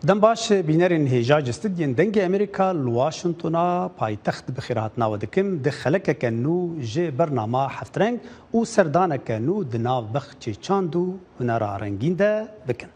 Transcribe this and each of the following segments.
Dem baş bînerên hêja ji stûdyên Dengê Amerîka li Washingtona paytext bi xêrhatina we dikim di xelekeke nû ji bernama Heftreng û serdaneke nû di nav bexçê çand û hunera rengîn de bikin.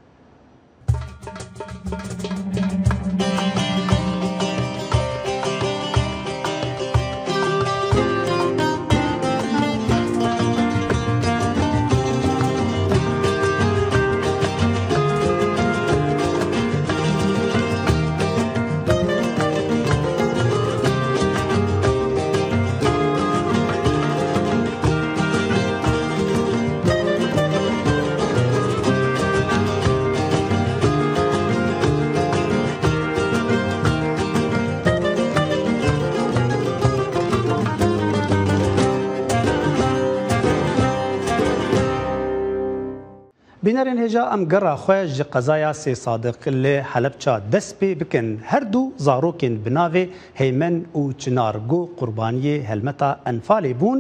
Bînerên hêja em gera xwe ji qezaya Sêsadiq li Helebça dest pê bikin. Her du zarokên bi navê Hêmen û Çinar ku qurbaniyê helmeta Enfalê bûn,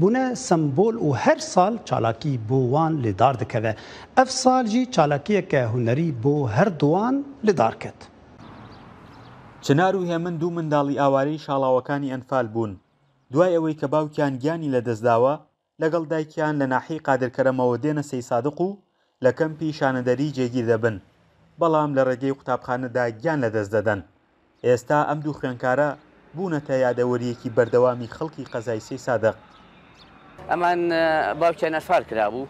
bûne sembol û her sal çalakî bo wan li dar dikeve. Ev sal jî çalakiyeke hunerî bo her duwan li dar ket. Çinar û Hêmin du mindalî ئاوارەی شاڵاوەکانی ئەنفال بوون. دوای ئەوەی کە باوکیان گیانی لەدەستداوە، لەگەڵ دایکیان لە ناحیەی قادرکەرەمەوە دێنە سەیسادق و لە کەمپی شانەدەری جێگیر دەبن، بەڵام لە ڕێگەی قوتابخانەدا گیان لەدەست دەدەن. ئێستا ئەم دوو خوێندکارە بوونەتە یادەوەرییەکی بەردەوامی خەڵکی قەزای سەیسادق. ئەمان باوکیان ئەنفال کرابوو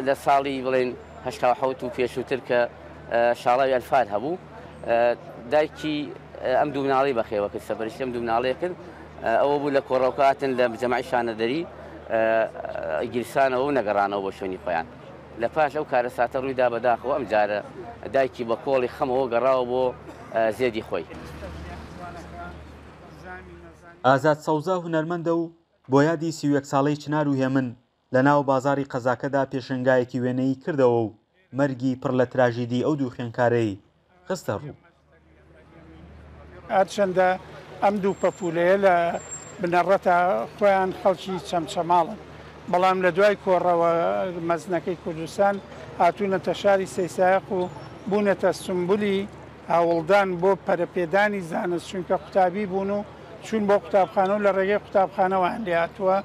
لە ساڵی بڵێن 87 و پێشووتر کە شاڵاوی ئەنفال هەبوو دایکی ئەم دوو مناڵی بەخێوە کرد سەپەرشتی ئەم دوو مناڵەیە کرد ئەوە بوو لە کۆڕەوکە هاتن لە جەمعی شانەدەری گیرسانەوە و نەگەڕانەوە بۆ شوێنی خۆیان. لە پاش ئەو کارەساتە ڕوویدا بەداخەوە ئەم جارە دایکی بە کۆڵی خەمەوە گەڕاوە بۆ زێدی خۆی. ئازاد سەوزە هونەرمەندە و بۆ یادی 31 ساڵەی چنار و هێمن لە ناو بازاڕی قەزاکەدا پێشەنگایەکی وێنەیی کردەوە و مەرگی پڕ لە تراژیدی ئەو دوو خوێندکارەی خستە ڕوو. هەرچەندە ئەم دوو پەپوولەیە لە بنەڕەتا خۆیان خەڵکی چەمچەماڵن، بەڵام لە دوای کۆڕەوە مەزنەکەی کوردستان هاتوونەتە شاری سەیسایەق و بوونەتە سومبولی هەوڵدان بۆ پەرەپێدانی زانست، چونکە قوتابی بوون و چوون بۆ قوتابخانە و لە ڕێگەی قوتابخانەوەیان لێهاتووە.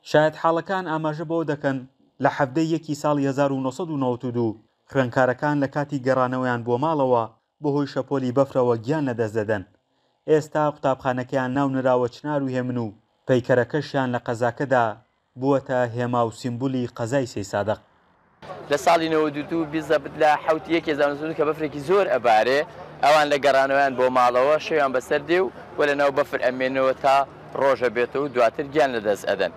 شایەتحاڵەکان ئاماژە بەوە دەکەن، لە 17 ی یەکی ساڵی 1992 خوێندکارەکان لە کاتی گەڕانەوەیان بۆ ماڵەوە بەهۆی شەپۆلی بەفرەوە گیان لەدەست دەدەن. ئێستا قوتابخانەکەیان ناونراوە چنار و هێمن و پەیکەرەکەشیان لە قەزاکەدا بووەتە هێما و سیمبولی قەزای سەیسادق. لە ساڵی 92 بیزەبت لە حەوتی یەکی 1992 کە بەفرێکی زۆر ئەبارێ ئەوان لە گەڕانەوەیان بۆ ماڵەوە شەویان بەسەر دێ و و لە ناو بەفر ئەمێنەوە تا ڕۆژە بێتەوە و دواتر گیان لە دەست ئەدەن.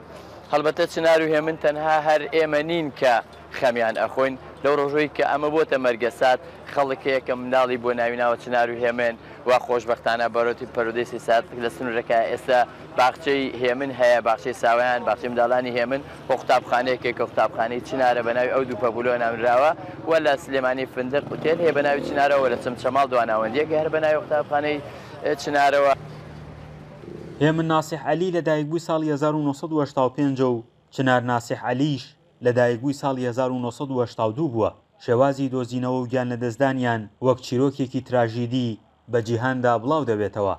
هەڵبەتە چنار و هێمن تەنها هەر ئێمە نین کە خەمیان ئەخۆین، لەو ڕۆژەی کە ئەمە بۆتە مەرگەسات خەڵک هەیە کە منداڵی بۆ ناوی ناوە چنار و هێمن و خۆشبەختانە بەرۆتی پەروەردەی سەیسادق لە سنوورەکە ئێستا باخچەی هێمن هەیە، باخچەی ساوایان، باخچەی منداڵانی هێمن و قوتابخانەیەک هەیە کە قوتابخانەی چنارە بە ناوی ئەو دوو پەپوولەوە ناونراوە و لە سلێمانی فندق ئوتێل هەیە بە ناوی چنارەوە و لە چەمچەماڵ دواناوەندییەک هەیە هەر بە ناوی قوتابخانەی چنارەوە. هێمن ناسیح عەلی لەدایکبووی ساڵی 1985 ە و چنار ناسیح عەلیش لەدایکبووی ساڵی 1982 بووە، شێوازی دۆزینەوە و گیانلەدەستدانیان وەک چیرۆکێکی تراژیدی بە جیهاندا بڵاو دەبێتەوە،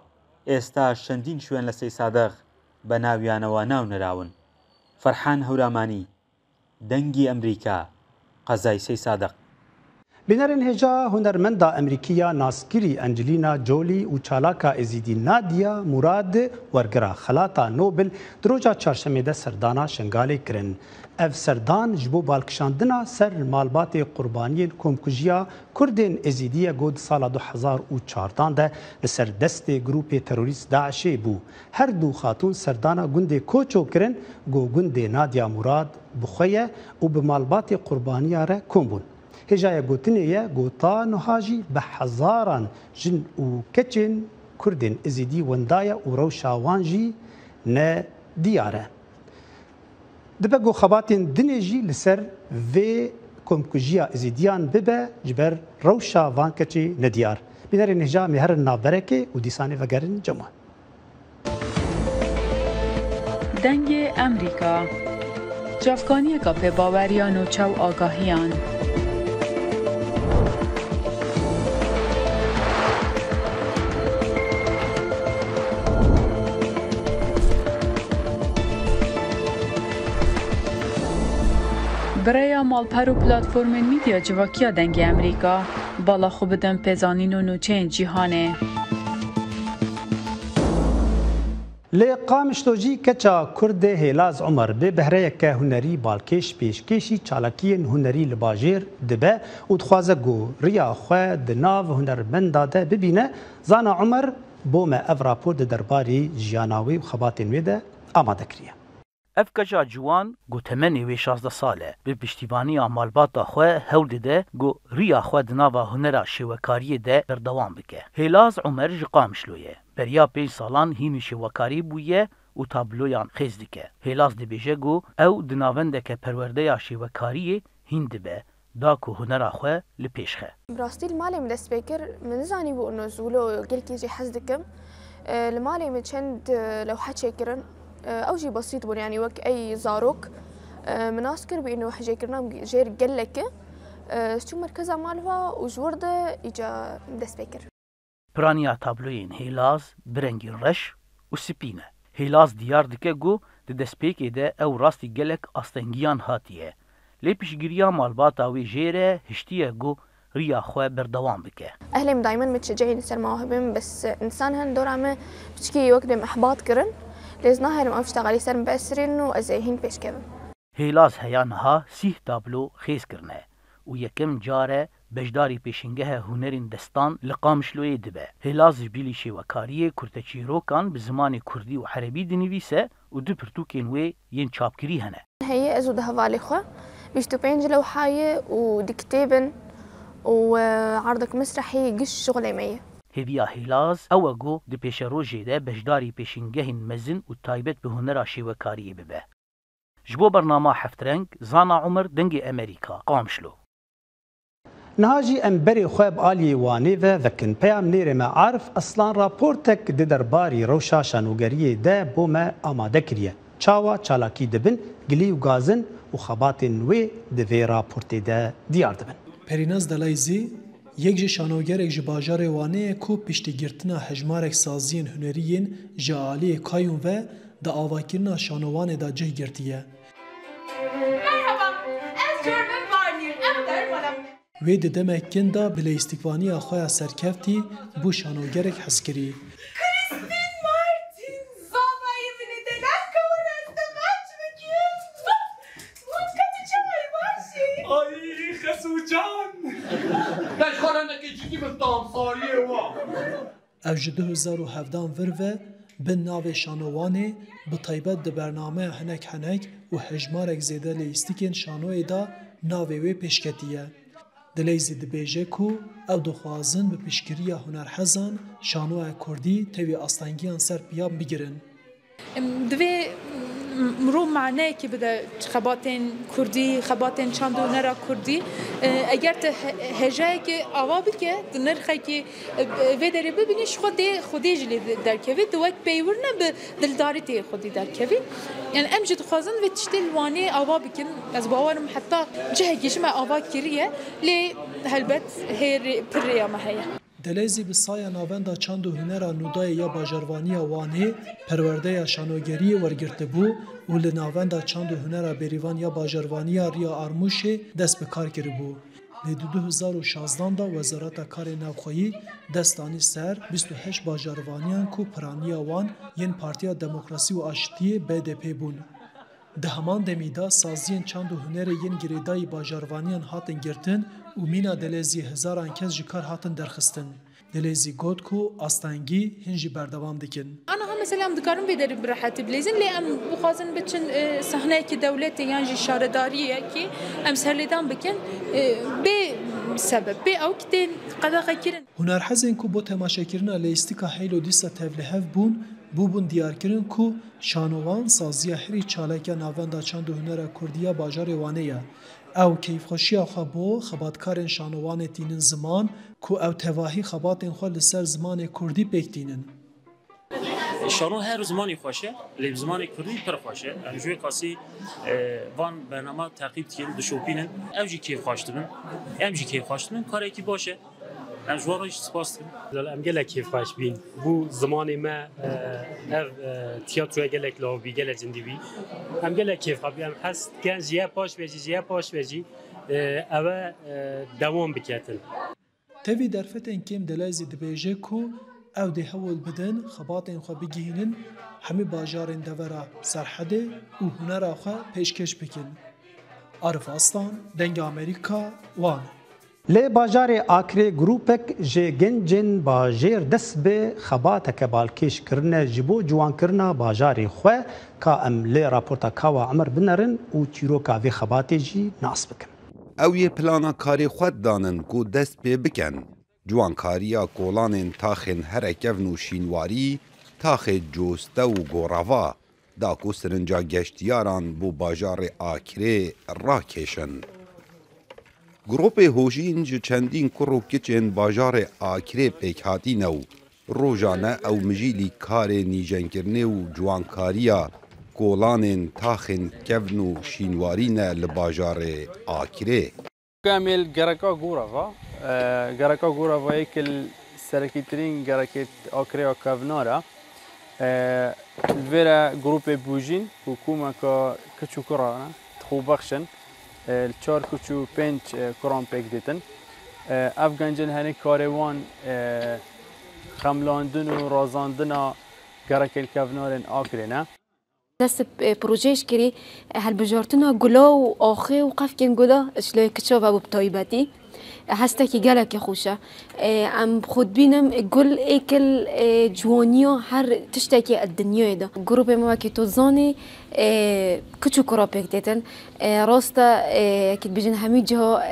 ئێستاش چەندین شوێن لە سەیسادق بە ناویانەوە ناونراون. فەرحان هەورامانی، دەنگی ئەمریکا، قەزای سەیسادق. بینەرên hêja hunermenda Emerîkî ya naskirî Angelina Jolie û çalaka Êzîdî Nadia Murad wergira xelata Nobel di roja çarşemê de serdana Şengalê kirin. Ev serdan ji bo balkişandina ser malbatê qurbaniyên komkujiya Kurdên Êzîdî ye ku di sala 2014 de li ser destê grûpê terorîst DAIŞê bû. Her du xatûn serdana gundê Koço kirin ku gundê Nadia Murad bi xwe ye û bi malbatê qurbaniya re kom bûn. Hêjaya gotinê ye ku ta niha jî bi hezaran jin û keçên Kurdên Êzîdî wenda ye û rewşa wan jî ne diyar e. Dibe ku xebatên dinê jî li ser vê komkujiya Êzîdiyan bibe ji ber rewşa van keçê nediyar. Bînerên hêja em ê herin navberekê û dîsanê vegerin cem wan. Dengê Emrîka Çavkaniyeka pêbawer ya nûçe û agahiyan. ماڵپەڕ و پلاتفۆرمên mîdya civakiya Dengê Amerîka bala xwe bidin pêzanîn û nûçeyên cîhanê. Li Qamişlo jî keça Kurdê Hêlaz Omer bi behreyeke hunerî balkêş pêşkêşî çalakiyên hunerî li bajêr dibe û dixwaze ku riya xwe di nav hunermenda de bibîne. Zana Omer bo me ev rapor di derbarî jiyana wê û xebatên wê de amade kiriye. Ev keça ciwan ku temenê wê 16 sal e, bi piştîvaniya malbata xwe hewl dide ku riya xwe di nava hunera şêwekariyê de berdewam bike. Hêlaz Omer ji Qamişlo ye. Beriya 5 salan hînî şêwekarî bûye û tabloyan xêz dike. Hêlaz dibêje ku ew di navendeke perwerdeya şêwekariyê hîn dibe da ku hunera xwe li pêş xe. Bi rastî li malê min dest pê kir, min nizanîbû ino zûlo gelkî jî hez dikim. Li malê min çend lewhe çêkirin, ew jî besît bûn yanî wek ey zarok. Min nas kir bû ino hejêkirina min jêr gelek e. Ez çûm merkeza malva û ji wir de îca dest pê kir. Piraniya tabloyên Hêlaz bi rengê reş û spî ne. Hêlaz diyar dike ku di destpêkê de ew rastî gelek astengiyan hatiye. Lê piştgiriya malbata wê jê re hiştiye ku riya xwe berdewam bike. Ehlê min daymen mitşeceîn li ser mewahibê min bes însan hin dora me piçikî wek dêm îhbat kirin. Lê ez nahêlim ew tişta li ser min biesirînin û ez ê hîn pêş kevim. Hêlaz heya niha 30 tablo xêz kirine û yekem car e beşdarî pêşingehe hunerên destan li Qamişloyê dibe. Hêlaz ji bilî şêwekariyê kurteçîrokan bi zimanê Kurdî û Erebî dinivîse û du pirtûkên wê yên çapkirî hene. Heye ez û di hevalê xwe 25 lewhaye û di kitêbin û erdek mesrehî giş şixulê me ye. Hêviya Hêlaz ew e ku di pêşerojê de beşdarî pêşingehên mezin û taybet bi hunera şêwekariyê bibe. Ji bo bernama Heftreng, Zana Omer, Dengê Amerîka, Qamişlo. Niha jî em berê xwe bi aliyê Wanê ve vekin. Peyamnêrê me Arif Aslan raportek di derbarî rewşa şanogeriyê de bo me amade kiriye. Çawa çalakî dibin, gilî û gazin û xebatên wê di vê raportê de diyar dibin. Perînaz Delayzî yek ji şanogerek ji bajarê Wanê ye ku piştî girtina hejmarek saziyên hunerî yên ji aliyê Kayûm ve di avakirina şanowanê de cih girtiye. Merhaba, ez German Barney'im. Em der bana. Wê di demek kin de bi leyîstikvaniya xwe ya serkeftî bû şanogerek hezkirî. Kristin Martin, zavayı bile delen kavurası maç mı ki? Mutkatı çay başı. Ay Xesucan! Teşxaranekî cidî bi tamsariyê wa. Ev ji 2017 vir ve bi navê şanowanê bi taybet di bernameya hinek henek û hejmarek zêde leyîstikên şanoyê de navê wê pêşketiye. Dileyzî dibêje ku ew dixwazin bi piştgiriya hunerhezan şanoya Kurdî tevî astengiyan ser piyan bigirin. Divê mirov maneyekê bide xebatên Kurdî, xebatên çand û hunera Kurdî. Eger te hejayekê ava bike, tu nirxekî vê derê bibînî ji xwe dê xwedê jî lê derkevî, tu wek peywir ne bi dildarî tê xwedî derkevî. Yani em jî dixwazin vê tiştê li Wanê ava bikin. Ez bawerim heta cihekî ji me ava kiriye, lê helbet hê pir rêya me heye. Delezî bi saya navenda çand û hunera Nûdayê ya bajarvaniya Wanê perwerdeya şanogeriyê wergirtibû û li navenda çand û hunera Bêrîvan ya bajarvaniya Riya Armûşê dest bi kar kiribû. Lê di 2016 de Wezareta Karên Navxweyî dest danî ser 28 bajarvaniyan ku piraniya wan yên Partiya Demokrasî û Aştiyê BDP bûn. Di heman demî de saziyên çand û hunerê yên girêdayî bajarvaniyan hatin girtin û mîna Deleziyê hezaran kes ji kar hatin derxistin. Delezî got ku astengî hin jî berdewam dikin. Aniha mesela em dikarin vê derê bi rehetî bilêzin, lê em bixwazin biçin sahneyekî dewletê yan jî şaredariyekî em serlêdan bikin bê sebeb, bê ew tên qedexekirin. Hunerhezên ku bo temaşekirina leyîstika Heylo dîsa tevlihev bûn, bûbûn diyarkirin ku şanowan saziya herî çalak ya navenda çand û hunera Kurdî ya bajarê Wanê ye. Ew keyfxweşiya xwe bo xebatkarên şanowanê tînin ziman ku ew tevahî xebatên xwe li ser zimanê Kurdî pêk tînin. Şano her zimanî xweş e, lê bi zimanê Kurdî pir xweş e. Em ji wê qasî van bername teqîb dikin, dişopînin. Ew jî kêfxweş dibin. Em jî kêfxweş dibin. Karekî baş e. Em ji wan re jî spas dikin. Em gelek kêfxweş bîn bû zimanê me ev tiyatroya gelek law bî gelek cindî bî. Em gelek kêfxweş bî em hez dikin ji ye paş ve jî ji ye paş ve jî ew e dewam biketin. Tevî derfetên kêm Delezî dibêje ku ew dê hewl bidin xebatên xwe bigihînin hemî bajarên devera Serhedê û hunera xwe pêşkêş bikin. Arif Aslan, Dengê Amerîka, Wan. Li bajarê Akrê grûpek ji gencên bajêr dest bi xebateke balkêş kirine ji bo ciwankirina bajarê xwe ka em li raporta Kawa Emer binerin û çîroka vê xebatê jî nas bikin. Ew yê plana karê xwe danin ku dest pê bikin. Ciwankariya kolanên taxên here kevn û şînwarî, taxê Coste û Gorava, da ku sirinca geştyaran bo bajarê Akrê rakêşin. Gropê Hojîn ji çendîn kur û kiçên bajarê Akrê pêkhatîne û Rojane ew mijîlî karê nîjenkirinê û ciwankariya kolanên taxên kevn û şînwarî ne li bajarê Akrê. Em ê li gereka Gorava. Gereka Gorava yek li serekîtirîn gerekê Akrê ya kevnar e. Li vê re grûpê Bûjîn ku komeka kiç û kura ne, dixwebexş in. Li çar kuç û pênc kuran pêk dîtin. Ev gencên herî karê wan xemlandin û razandina gerekên kevnarên Akrê ne. Dest bi projeyê ji kirî hilbijartina gula û axê û qefkên gula ji lê kiça ve bû bi taybetî. Hestekî gelekî xweş e. Em xwe dibînim gul êkil ciwaniya her tiştekî dinyayê de. Grûpê me wekî tu dizanî kiç û kura pêk têtin. Rast e yekî dibêjin hemî ciha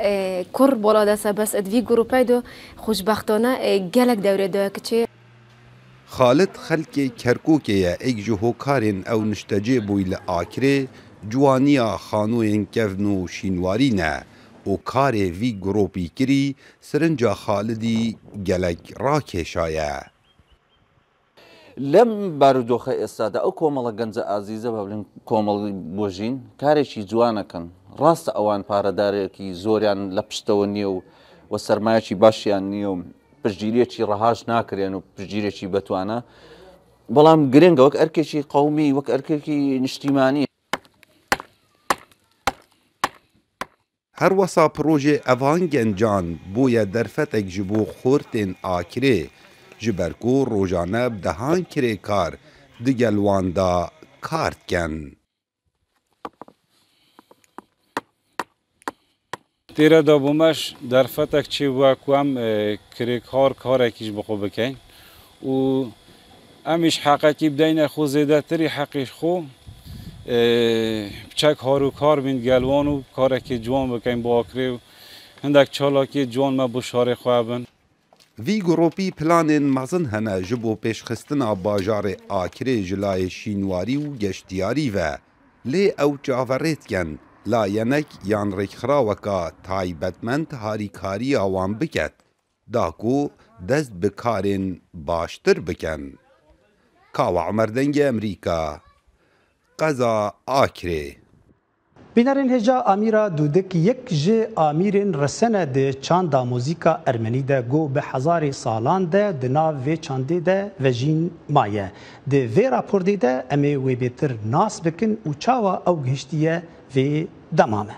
kur bala dest e bes di vî grûpê de xweşbextane gelek dewrê daye kiçê. Xalid xelkê Kerkûkê ye êk ji hokarên ew niştecê bûy li Akrê ciwaniya xanoyên kevn û şînwarî ne û karê vî gropî kirî sirinca Xalidî gelek rakêşaye. لەم بارودۆخە ئێستادا ئەو کۆمەڵە گەنجە ئازیزە با بڵێین کۆمەڵی بۆ ژین کارێکی جوانەکەن ڕاستە ئەوان پارەدارێکی زۆریان لە پشتەوە نییە و و سەرمایەکی باشیان نییە و پشتگیریەکی ڕەهاش ناکرێن و پشتگیرێکی بەتوانە بەڵام گرنگە وەک ئەرکێکی قومی وەک ئەرکێکی نیشتیمانی. هەروەسا پڕۆژێ ئەڤان گەنجان بویە دەرفەتێک ji bo xortên Akrê ji ber ku rojane bi dehan kirêkar digel wan de kar dikin. Têre de bo me ji derfetek çêbûye ku em kirêkar karekî ji bi xwe bikeyn û em îş heqekî bideyne xwe zêdetirî heqê ji xwe biçek har û kar bîn gel wan û karekî ciwan bikeyn bo Akrê û hindek çalakiyê ciwan me bo şarê xwe hebin. Vî gropî planên mezin hene ji bo pêşxistina bajarê Akrê ji layê şînwarî û geştyarî ve, lê ew çaverê dikin layenek yan rêkxiraweka taybetmend harîkariya wan biket da ku dest bi karên baştir bikin. Kawa Omer Dengê Emrîka, Qeza Akrê. Bînerên hêja Amîra Dûdik yek ji amîrên resen e di çanda muzîka ermenî de ku bi hezarê salan de di nav vê çandê de vejîn maye. Di vê raportê de em ê wê bêtir nas bikin û çawa ew gihiştiye vê dema me.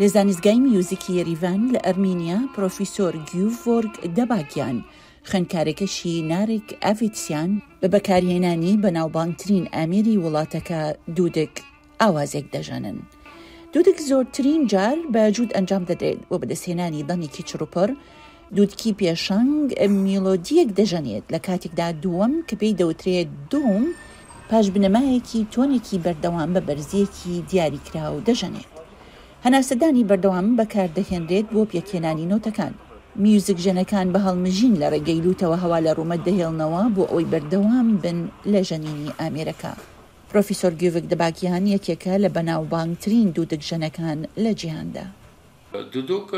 لە زانستگای میوزیکی یەریڤان لە ئەرمینیا پرۆفیسۆر گیوڤۆرگ دەباگیان، خوێندکارەکەشی ناریک ئاڤیتسیان بە بەکارهێنانی بەناوبانگترین ئامێری وڵاتەکە دودک ئاوازێک دەژەنن. دودک زۆرترین جار بە جووت ئەنجام دەدرێت بۆ بەدەستهێنانی دەنگێکی چڕوپڕ، دودکی پێشەنگ میلۆدییەک دەژەنێت لە کاتێکدا دووەم کە پێی دەوترێت دوم پاش بنەمایەکی تۆنێکی بەردەوام بە بەرزییەکی دیاریکراو دەژەنێت. هەناسەدانی بەردەوام بەکاردەهێنرێت بۆ پێکهێنانی نۆتەکان. میوزیکژەنەکان بە هەڵمژین لە ڕێگەی لووتەوە هەوا لە ڕوومەت دەهێڵنەوە بۆ ئەوەی بەردەوام بن لە ژەنینی ئامێرەکە. پرۆفیسۆر گیوڤک دەباکیان یەکێکە لە بەناوبانگترین دوودکژەنەکان لە جیهاندا. Duduk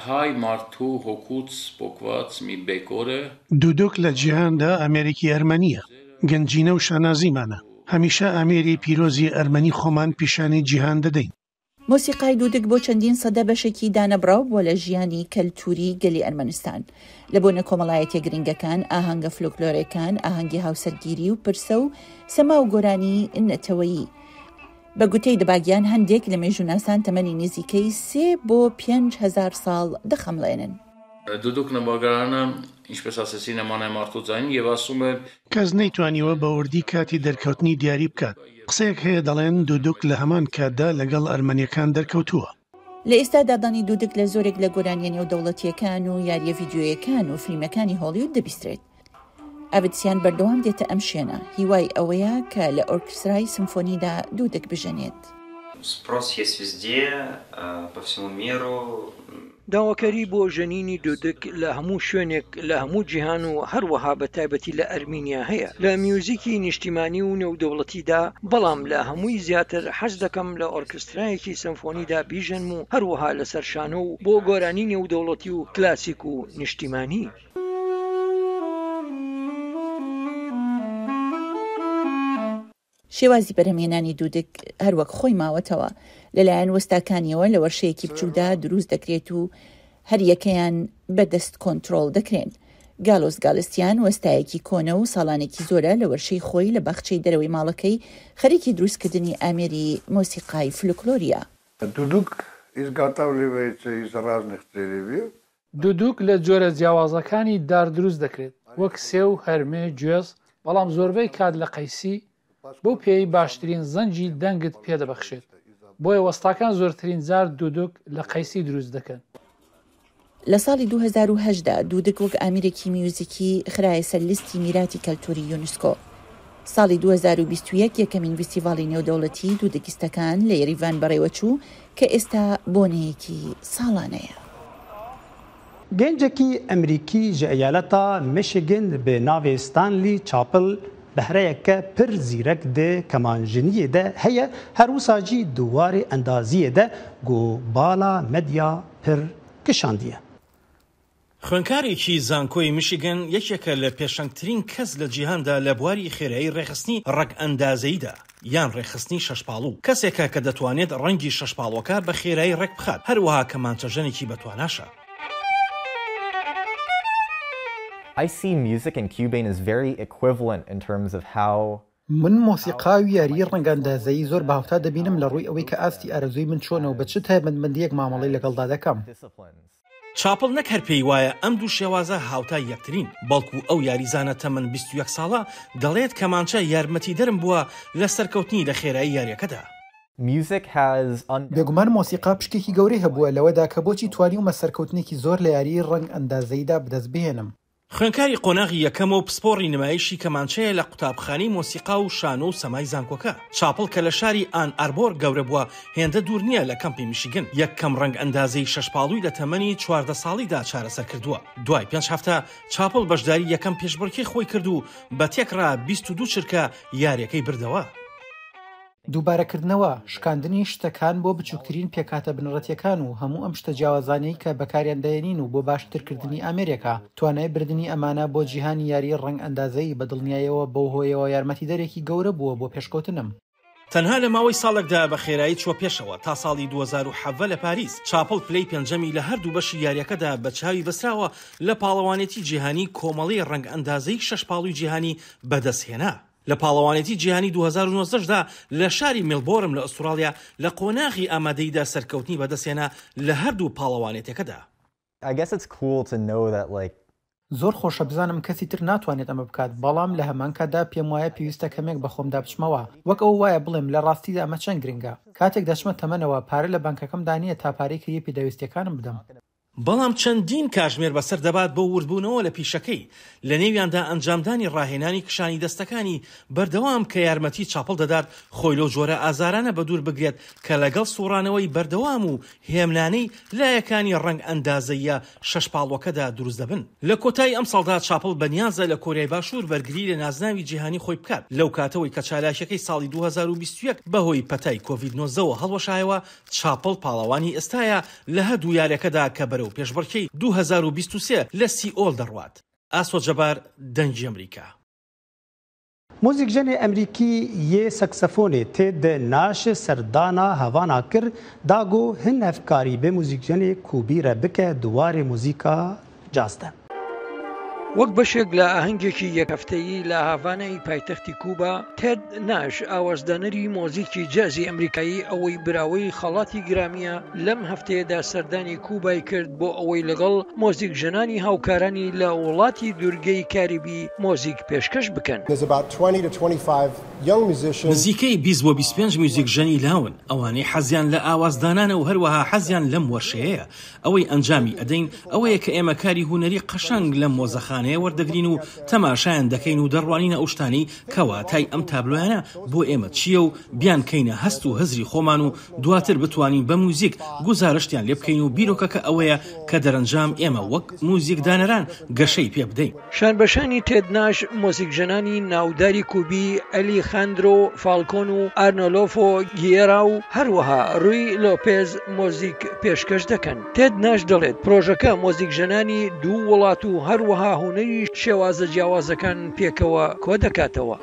հայ մարդու հոգուց պոկված մի բեկոր է։ دودوک لە جیهاندا ئامێرێکی ئەرمەنییە، گەنجینە و شانازیمانە. هەمیشە ئامێری پیرۆزی ئەرمەنی خۆمان پیشانی جیهان دەدەین. مۆسیقای دودک بۆ چەندین سەدە بەشێکی دانەبڕاو بووە لە ژیانی کەلتووری گەلی ئەرمەنستان. لە بۆنە کۆمەڵایەتیە گرنگەکان، ئاهەنگە فلۆکلۆرێکان، ئاهەنگی هاوسەرگیری و پرسە و سەما و گۆرانی نەتەوەیی. بە گوتەی دباگیان هەندێک لە مێژووناسان تەمەنی نزیکەی سێ بۆ 5000 ساڵ دەخەمڵێنن. Դուդուկ նվագարանը, ինչպես ասեցի, նման է մարդու ձայնին եւ ասում է. کەس نەیتوانیوە بە وردی کاتی دەرکەوتنی دیاری بکات. قسەیەک هەیە دەڵێن دودوک لە هەمان کاتدا لەگەڵ ئەرمەنییەکان دەرکەوتووە. لە ئێستادا دەنگی دودک لە زۆرێک لە گۆرانییە نێودەوڵەتییەکان و یارییە ڤیدیۆیەکان و فلیمەکانی هۆڵیود دەبیسترێت. ئاڤدسیان بەردەوام دێتە ئەم شوێنە، هیوای ئەوەیە کە لە ئۆرکسترای سمفۆنیدا دودک بژەنێت. Спрос есть везде, по всему миру. داواکاری بۆ ژەنینی دودک لە هەموو شوێنێک لە هەموو جیهان و هەروەها بە تایبەتی لە ئەرمینیا هەیە لە میوزیکی نیشتیمانی و نێودەوڵەتیدا، بەڵام لە هەمووی زیاتر حەز دەکەم لە ئۆرکسترایەکی سەمفۆنیدا بیژەنم و هەروەها لەسەر شانۆ و بۆ گۆرانی نێودەوڵەتی و کلاسیک و نیشتیمانی. شێوازی بەرهەمهێنانی دوودک هەر وەک خۆی ماوەتەوە، لەلایەن وەستاکانیەوە لە وەرشەیەکی بچووکدا دروست دەکرێت و هەر یەکەیان بە دەست کۆنترۆڵ دەکرێن. گالۆس گالستیان وەستایەکی کۆنە و ساڵانێکی زۆرە لە وەرشەی خۆی لە باخچەی دەرەوەی ماڵەکەی خەریکی دروستکردنی ئامێری مۆسیقای فلکلۆریە. Дудук изготавливается из разных деревьев. دودوک لە جۆرە جیاوازەکانی دار دروست دەکرێت، وەک سێو، هەرمێ، گوێز، بەڵام زۆربەی کات لە قەیسی، بەو پێیەی باشترین زەنگی دەنگت پێدەبەخشێت، بۆیە وەستاکان زۆرترین جار دودوک لە قەیسی دروست دەکەن. لە ساڵی 2008 دا دودک وەک ئامیرێکی میوزیکی خرایە سەر لیستی میراتی کەلتووری یونسکۆ. ساڵی 2021 یەکەمین ڤیستیڤاڵی نێودەوڵەتیی دودکیستەکان لە یەریڤان بەڕێوەچوو کە ئێستا بۆنەیەکی ساڵانەیە. گەنجێکی ئەمریکی ji eyaleta Michigan bi navê Stanley Chapel behreyeke pir zîrek di kemanjiniyê de heye, her wisa jî di warê endaziyê de ku bala medya pir kişandiye. خوێندکارێکی زانکۆی میشیگن یەکێکە لە پێشەنگترین کەس لە جیهاندا لە بواری خێرایی ڕێکخستنی ڕەگ ئەندازەییدا یان ڕێکخستنی شەشپاڵوو، کەسێکە کە دەتوانێت ڕەنگی شەشپاڵوەکە بە خێرایی ڕێک بخات، هەروەها کەمانچەژەنێکی بەتواناشە. I see music and cubing as very equivalent in terms of how. من مۆسیقا و یاریی ڕەنگئەندازەیی زۆر بە هاوتا دەبینم لە ڕووی ئەوەی کە ئاستی ئارەزووی من چۆنە و بە چ تایبەتمەندییەک مامەڵەی لەگەڵدا دەکەم. چاپڵ نەک هەر پێی وایە ئەم دوو شێوازە هاوتای یەکترین، بەڵکو ئەو یاریزانە تەمەن 21 ساڵە دەڵێت کەمانچە یارمەتیدەرم بووە لە سەرکەوتنی لە خێرایی یارییەکەدا. Music has بێگومان مۆسیقا پشکێکی گەورەی هەبووە لەوەدا کە بۆچی توانیومە سەرکەوتنێکی زۆر لە یاریی ڕەنگ ئەندازەییدا بەدەست بهێنم. خوێندکاری قۆناغی یەکەمە و پسپۆڕی نمایشی کەمانچەیە لە قوتابخانەی مۆسیقا و شانۆ و سەمای زانکۆکە. چاپڵ کە لە شاری ئان ئاربۆر گەورە بووە، هێندە دوور نییە لە کەمپی میشیگن. یەکەم ڕەنگ ئەندازەی شەشپاڵووی لە تەمەنی 14 ساڵیدا چارەسەر کردووە. دوای پێنج هەفتە، چاپڵ بەشداری یەکەم پێشبڕکێی خۆی کرد و بە تێکڕا 22 چرکە یارییەکەی بردەوە. دووبارەکردنەوە، شکاندنی شتەکان بۆ بچووکترین پێکهاتە بنەڕەتییەکان و هەموو ئەم شتە جیاوازانەی کە بەکاریان دەهێنین و بۆ باشترکردنی ئامێرێکە، توانای بردنی ئەمانە بۆ جیهانی یاریی ڕەنگ ئەندازەیی بە دڵنیایەوە بەو هۆیەوە یارمەتیدەرێکی گەورە بووە بۆ پێشکەوتنم. تەنها لە ماوەی ساڵێکدا بە خێرایی چووە پێشەوە تا ساڵی 2017 لە پاریس، چاپڵ پلەی پێنجەمی لە هەردوو بەشی یارییەکەدا بە چاوی بەستراوە لە پاڵەوانێتی جیهانی کۆمەڵەی ڕەنگ ئەندازەیی شەشپاڵووی جیهانی بەدەستهێنا. لە پاڵەوانێتی جیهانی 2019 دا لە شاری میلبۆرم لە ئوستوراڵیا لە قۆناغی ئامادەییدا سەرکەوتنی بەدەستهێنا لە هەردوو پاڵەوانێتیەکەدا. I guess it's cool to know that like. زۆر خۆشە بزانم کەسی تر ناتوانێت ئەمە بکات، بەڵام لە هەمان کاتدا پێم وایە پێویستە کەمێک بە خۆمدا بچمەوە. وەک ئەوە وایە بڵێم لە ڕاستیدا ئەمە چەند گرنگە. کاتێک دەچمە تەمەنەوە، پارە لە بانکەکەمدا نییە تا پارەی کرێی پێداویستییەکانم بدەم. بەڵام چەندین کاژمێر بەسەر دەبات بۆ وردبوونەوە لە پیشەکەی، لەنێویاندا ئەنجامدانی ڕاهێنانی کشانی دەستەکانی بەردەوام کە یارمەتی چاپڵ دەدات خۆی لەو جۆرە ئازارانە بەدوور بگرێت کە لەگەڵ سوڕانەوەی بەردەوام و هێمنانەی لایەکانی ڕەنگ ئەندازەییە شەشپاڵوەکەدا دروست دەبن. لە کۆتایی ئەمساڵدا چاپڵ بەنیازە لە کۆریای باشوور بەرگری لە نازناوی جیهانی خۆی بکات، لەو کاتەوەی کە چالاکیەکەی ساڵی 2021 بەهۆی پەتای کۆڤید 19 وە هەڵوەشایەوە، چاپڵ پاڵەوانی ئێستایە لە هەردوو یاریەکەدا کە بەرەو پێشبڕکێی 2023 لە سیئۆل دەڕوات. ئاسۆ جەبار، دەنگی ئەمریکا. Muzîkjenê Emrîkî yê saksafonê Ted Nash serdana Havana kir da ku hin hevkarî bi muzîkjenê Kubî re bike di warê muzîka caz de. وەک بەشێک لە ئاهەنگێکی یەک هەفتەیی لە هاڤانای پایتەختی کوبا، تێد ناش، ئاوازدانەری مۆزیکی جازی ئەمریکایی ئەوەی براوەی خەڵاتی گرامییە، لەم هەفتەیەدا سەردانی کوبای کرد بۆ ئەوەی لەگەڵ مۆزیکژەنانی هاوکارانی لە وڵاتی دوورگەی کاریبی مۆزیک پێشکەش بکەن. نزیکەی 20 بۆ 25 میوزیکژەنی لاون، ئەوانەی حەزیان لە ئاوازدانانە و هەروەها حەزیان لەم وەرشەیەیە. ئەوەی ئەنجامی ئەدەین ئەوەیە کە ئێمە کاری هونەری قەشەنگ لەم مۆزەخانەیە وەردەگرین و تەماشایان دەکەین و دەڕوانینە ئەو شتانەی کە واتای ئەم تابلۆیانە بۆ ئێمە چییە و بیانکەینە هەست و هزری خۆمان و دواتر بتوانین بە موزیک گوزارشتیان لێ بکەین و بیرۆکەکە ئەوەیە کە دەرەنجام ئێمە وەک موزیکدانەران گەشەی پێ بدەین. شانبەشانی تێد ناش، مۆزیکژەنانی ناوداری کوبی ئەلیخاندرۆ فالکۆن و ئارنۆلۆفۆ گیێرا و هەروەها روی لۆپێز مۆزیک پێشکەش دەکەن. تێد ناش دەڵێت، پرۆژەکە مۆزیکژەنانی دوو وڵات و هەروەها هونەری شێوازە جیاوازەکان پێکەوە کۆدەکاتەوە.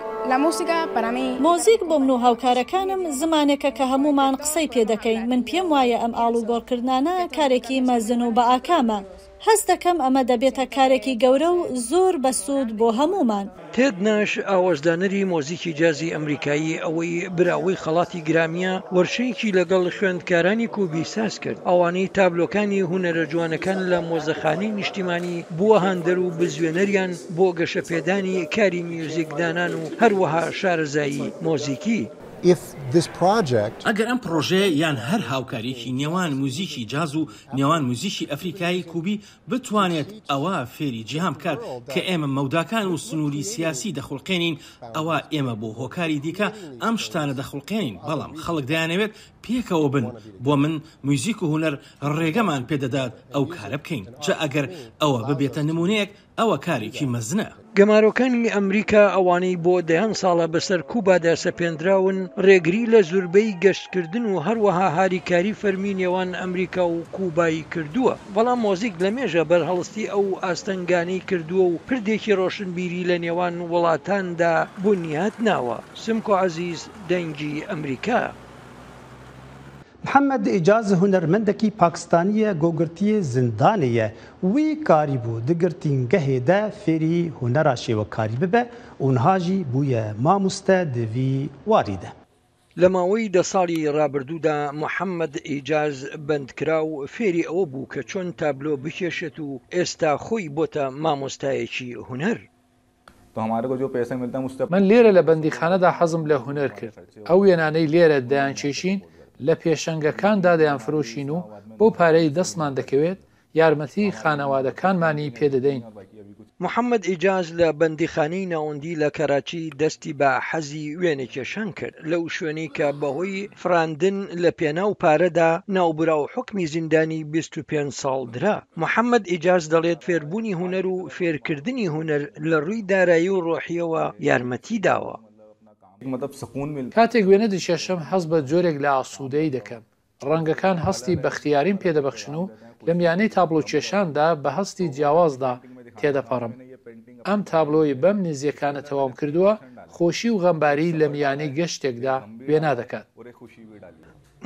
مۆزیک بۆ من و هاوکارەکانم زمانێکە کە هەموومان قسەی پێدەکەین، من پێم وایە ئەم ئاڵوگۆڕکردنانە کارێکی مەزن و بەئاکامە. هەست دەکەم ئەمە دەبێتە کارێکی گەورە و زۆر بەسوود بۆ هەموومان. تێد ناش، ئاوازدانەری مۆزیکی جازی ئەمریکایی ئەوەی براوەی خەڵاتی گرامییە، وەرشەیەکی لەگەڵ خوێندکارانی کوبی ساز کرد، ئەوانەی تابلۆکانی هونەرە جوانەکان لە مۆزەخانەی نیشتیمانی بووە هاندەر و بزوێنەریان بۆ گەشەپێدانی کاری میوزیک دانان و هەروەها شارەزایی مۆزیکی. ئەگەر ئەم پڕۆژەیە یان هەر هاوکارییەکی نێوان موزیکی جاز و نێوان موزیکی ئەفریکایی کوبی بتوانێت ئەوە فێری جیهان بکات کە ئێمە مەوداکان و سنووری سیاسی دەخوڵقێنین، ئەوا ئێمە بۆ هۆکاری دیکە ئەم شتانە دەخوڵقێنین، بەڵام خەڵک دەیانەوێت پێکەوە بن، بۆ من موزیک و هونەر ڕێگەمان پێدەدات ئەو کارە بکەین، جا ئەگەر ئەوە ببێتە نموونەیەک ئەوە کارێکی مەزنە. گەمارۆکانی ئەمریکا ئەوانەی بۆ دەیان ساڵە بەسەر کوبادا سەپێندراون، ڕێگری لە زوربەی گەشتکردن و هەروەها هاریکاری فەرمی نێوان ئەمریکا و کوبای کردووە. بەڵام مۆزیک لەمێژە بەرهەڵستی ئەو ئاستەنگانەی کردووە و پردێکی ڕۆشنبیری لە نێوان وڵاتاندا بونیات ناوە. سمکۆ عەزیز، دەنگی ئەمریکا. محەممەد ئیجاز هونەرمەندەکی پاکستانییە گۆ گرتiyê zindanê ye. Wî karîbû di girtîngehê de fêrî hunera şêwekarî bibe û niha jî bûye mamoste di vî warî de. لە ماوەی دە ساڵی ڕابردوودا محەممەد ئیجاز بەندکراو فێری ئەوە بوو کە چۆن تابلۆ بکێشێت و ئێستا خۆی بۆتە مامۆستایەکی هونەر. من لێرە لە بەندیخانەدا حەزم لە هونەر کرد، ئەو وێنانەی لێرە دەیانکێشین لە پێشەنگەکاندا دەیانفرۆشین و بەو پارەی دەستمان دەکەوێت یارمەتی خانەوادەکانمانی پێدەدەین. محەمەد ئیجاز لە بەندیخانەی ناوەندی لە کەراچی دەستی بە حەزی وێنەکێشان کرد، لەو شوێنەی کە بەهۆی فڕاندن لە پێناو پارەدا ناوبراو حوکمی زیندانی 25 ساڵ درا. محەمەد ئیجاز دەڵێت فێربوونی هونەر و فێرکردنی هونەر لە ڕووی دارایی و ڕۆحییەوە یارمەتی داوە. کاتێک وێنە دەکێشم هەست بە جۆرێک لە ئاسوودەیی دەکەم، ڕەنگەکان هەستی بەختیاریم پێدەبەخشن و لە میانەی تابڵۆکێشاندا بە هەستی جیاوازدا تێدەپەڕم. ئەم تابلۆی بەم نزیکانە تەواوم کردووە، خۆشی و غەمباری لە میانەی گەشتێکدا وێنا دەکات.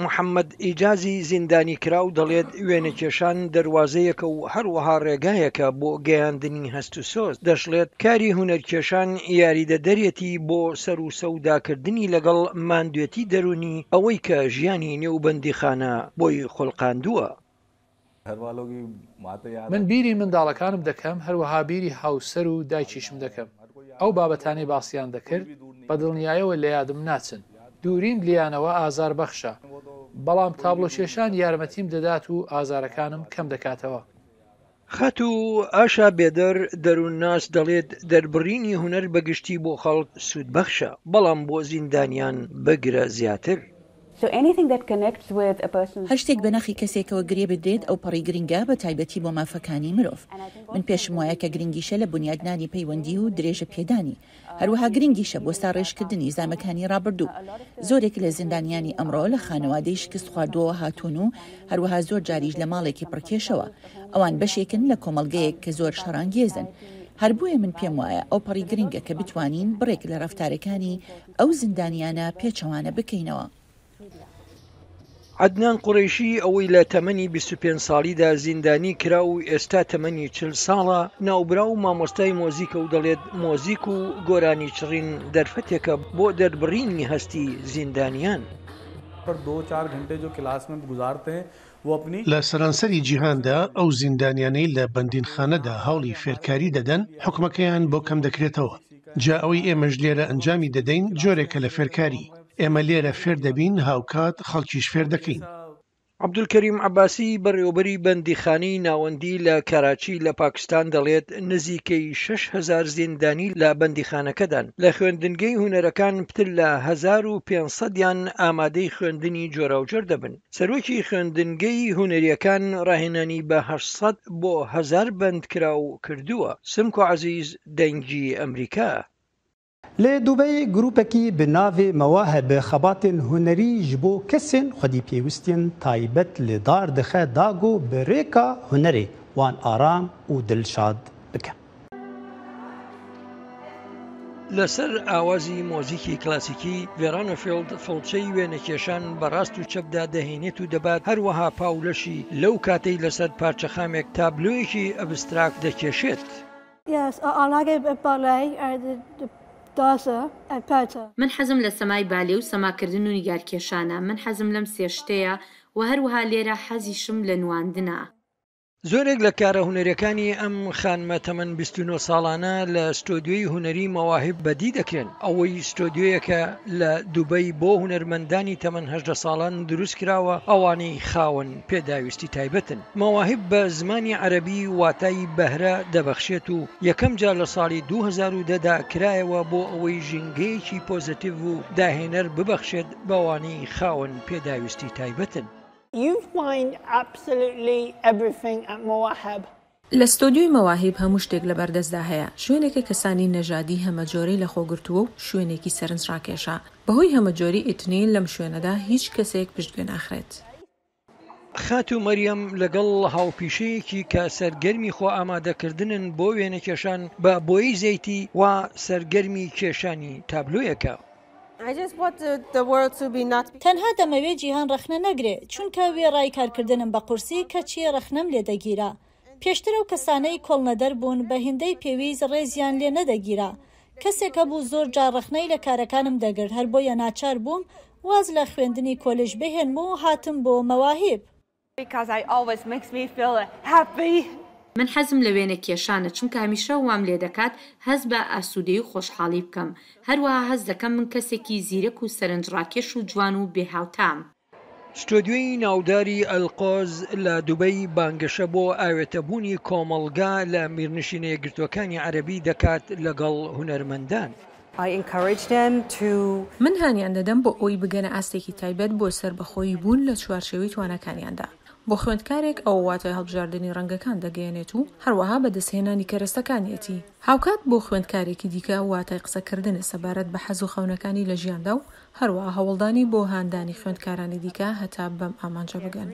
محەمەد ئیجازی زیندانیکراو دەڵێت، وێنەکێشان دەروازەیەکە و هەروەها ڕێگایەکە بۆ گەیاندنی هەست و سۆز، دەشڵێت، کاری هونەرکێشان یاریدەدەرێتی بۆ سەروسەوداکردنی لەگەڵ ماندوێتی دەروونی، ئەوەی کە ژیانی نێو بەندیخانە بۆی خولقاندووە. من بیری منداڵەکانم دەکەم، هەروەها بیری هاوسەر و دایکیشم دەکەم. ئەو بابەتانەی باسیان دەکرد، بە دڵنیایەوە لە یادم ناچن. دووریم لێیانەوە ئازاربەخشە، بەڵام تابڵۆکێشان یارمەتیم دەدات و ئازارەکانم کەم دەکاتەوە. خاتوو ئاشا بێدەر، دەروونناس دەڵێت، دەربڕینی هونەر بە گشتی بۆ خەڵک سوودبەخشە، بەڵام بۆ زیندانیان بگرە زیاتر. هەر شتێک بە ناخی کەسێکەوە گرێ بدرێت ئەوپەڕی گرنگە بە تایبەتی بۆ مافەکانی مرۆڤ. من پێشم وایە کە گرنگیشە لە بونیادنانی پەیوەندی و درێژە پێدانی. هەروەها گرنگیشە بۆ ساڕێژکردنی زامەکانی ڕابردوو. زۆرێک لە زیندانیانی ئەمڕۆ لە خانەوادەی شکستخواردووەوە هاتوون و هەروەها زۆر جاریش لە ماڵێکی پڕکێشەوە. ئەوان بەشێکن لە کۆمەڵگەیەک کە زۆر شەڕانگێزن. هەر بۆیە من پێم وایە ئەوپەڕی گرنگە کە بتوانین بڕێک لە ڕەفتارەکانی ئەو زیندانیانە پێچەوانە بکەینەوە. عەدنان قوڕەیشی ئەوەی لە تەمەنی 25 ساڵیدا زیندانی کرا و ئێستا تەمەنی 40 ساڵە، ناوبراو مامۆستای مۆزیکە و دەڵێت مۆزیک و گۆرانی چڕین دەرفەتێکە بۆ دەربڕینی هەستی زیندانیان. لە سەرانسەری جیهاندا ئەو زیندانیانەی لە بەندینخانەدا هەوڵی فێرکاری دەدەن، حوکمەکەیان بۆ کەمدەکرێتەوە. جا ئەوەی ئێمەش لێرە ئەنجامی دەدەین جۆرێکە لە فێرکاری. ئێمە لێرە فێر دەبین، هاوکات خەڵکیش فێر دەکەین. عەبدولکەریم عەباسی، بەڕێوەبەری بەندیخانەی ناوەندی لە کەراچی لە پاکستان دەڵێت، نزیکەی 6000 زیندانی لە بەندیخانەکەدان. لە خوێندنگەی هونەرەکان پتر لە 1500 یان ئامادەی خوێندنی جۆراوجۆر دەبن. سەرۆکی خوێندنگەی هونەرییەکان ڕاهێنانی بە 800 بۆ هەزار بەندکراو کردووە. سمکۆ عەزیز، دەنگی ئەمریکا. Li Dubeyê grûpekî bi navê Mewahib xebatên hunerî ji bo kesên xwedî pêwistiyên taybet li dar dixe da ku bi rêka hunerê wan aram û dilşad bike. لەسەر ئاوازی مۆزیکی کلاسیکی، ڤێرانەفێڵد فڵچەی وێنەکێشان بە ڕاست و چەپدا دەهێنێت و دەبات، هەروەها پا و لەشی لەو کاتەی لەسەر پارچە خامێک تابلۆیەکی ئەبستراکت دەکێشێت. من حەزم لە سەمای بالێ و سەماکردن و نیگارکێشانە، من حەزم لەم سێ شتەیە و هەروەها لێرە حەزیشم لە نواندنە. زۆرێک لە کارە هونەریەکانی ئەم خانمە تەمەن 29 ساڵانە لە ستۆدیۆی هونەری مەواهب بەدی دەکرێن، ئەوەی ستۆدیۆیەکە لە دوبەی بۆ هونەرمەندانی تەمەن 18 ساڵان دروستکراوە ئەوانەی خاوەن پێداویستی تایبەتن. مەواهب بە زمانی عەرەبی واتای بەهرە دەبەخشێت و یەکەم جار لە ساڵی 2010 دا کرایەوە بۆ ئەوەی ژینگەیەکی پۆزەتیڤ و داهێنەر ببەخشێت بەوانەی خاوەن پێداویستی تایبەتن. You find absolutely everything at Mawaheb. لە ستۆدیۆی مەواهیب هەموو شتێک لەبەردەستدا هەیە، شوێنێکە کەسانی نەژادی هەمەجۆرەی لەخۆگرتووە و شوێنێکی سەرنجڕاکێشە. بەهۆی هەمەجۆری ئیتنی لەم شوێنەدا هیچ کەسێک پشتگوێ ناخرێت. خاتوو مەریەم لەگەڵ هاوپیشەیەکی کە سەرگەرمی خۆ ئامادەکردنن بۆ وێنەکێشان بە بۆیەی زەیتی وا سەرگەرمی کێشانی تابلۆیەکە. تەنها دەمەوێ جیهان ڕەخنە نەگرێ، چونکە وێڕای کارکردنم بە قورسی کەچی ڕەخنەم لێ دەگیرا. پێشتر ئەو کەسانەی کۆڵنەدەر بوون بە هێندەی پێویست ڕێزیان لێ نەدەگیرا. کەسێک هەبوو زۆر جار ڕەخنەی لە کارەکانم دەگرت هەر بۆیە ناچار بووم واز لە خوێندنی کۆلێژ بهێنم و هاتم بۆ مەواهیب. من حەزم لە وێنە کێشانە چونکە هەمیشە وام لێدەکات هەست بە ئاسوودەیی و خۆشحاڵی بکەم، هەروەها هەست دەکەم من کەسێکی زیرەک و سەرنجڕاکێش و جوان و بێ هاوتام. ستۆدیۆی ناوداری ئەلقۆز لە دوبەی بانگەشە بۆ ئاوێتەبوونی کۆمەڵگا لە میرنشینە یەکگرتووەکانی عەرەبی دەکات لەگەڵ هونەرمەندان. من هانیان دەدەم بۆ ئەوەی بگەنە ئاستێکی تایبەت بۆ سەربەخۆیی بوون لە چوارچێوەی تواناکانیاندا. بۆ خوێندکارێک ئەوە واتای هەڵبژاردنی ڕەنگەکان دەگەیەنێت و هەروەها بەدەستهێنانی کەرەستەکانیەتی. هاوکات بۆ خوێندکارێکی دیکە واتای قسەکردنە سەبارەت بە حەز و خەونەکانی لە ژیاندا و هەروەها هەوڵدانی بۆ هاندانی خوێندکارانی دیکە هەتا بەم ئامانجە بگەن.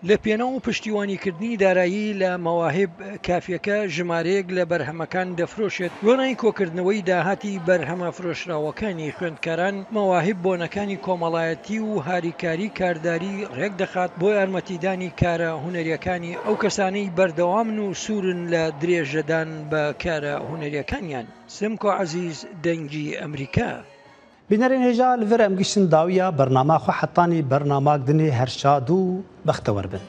لە پێناو پشتیوانیکردنی دارایی لە مەواهب کافیەکە ژمارەیەک لە بەرهەمەکان دەفرۆشێت، وێڕای کۆکردنەوەی داهاتی بەرهەمە فرۆشراوەکانی خوێندکاران، مەواهب بۆنەکانی کۆمەڵایەتی و هاریکاری کارداری ڕێکدەخات بۆ یارمەتیدانی کارە هونەریەکانی ئەو کەسانەی بەردەوامن و سوورن لە درێژەدان بە کارە هونەریەکانیان. سمکۆ عەزیز، دەنگی ئەمریکا. بینەرên hêja li vir em gihiştin dawiya bernama xwe hetanî bernamak dinê her şad û bextewer bin.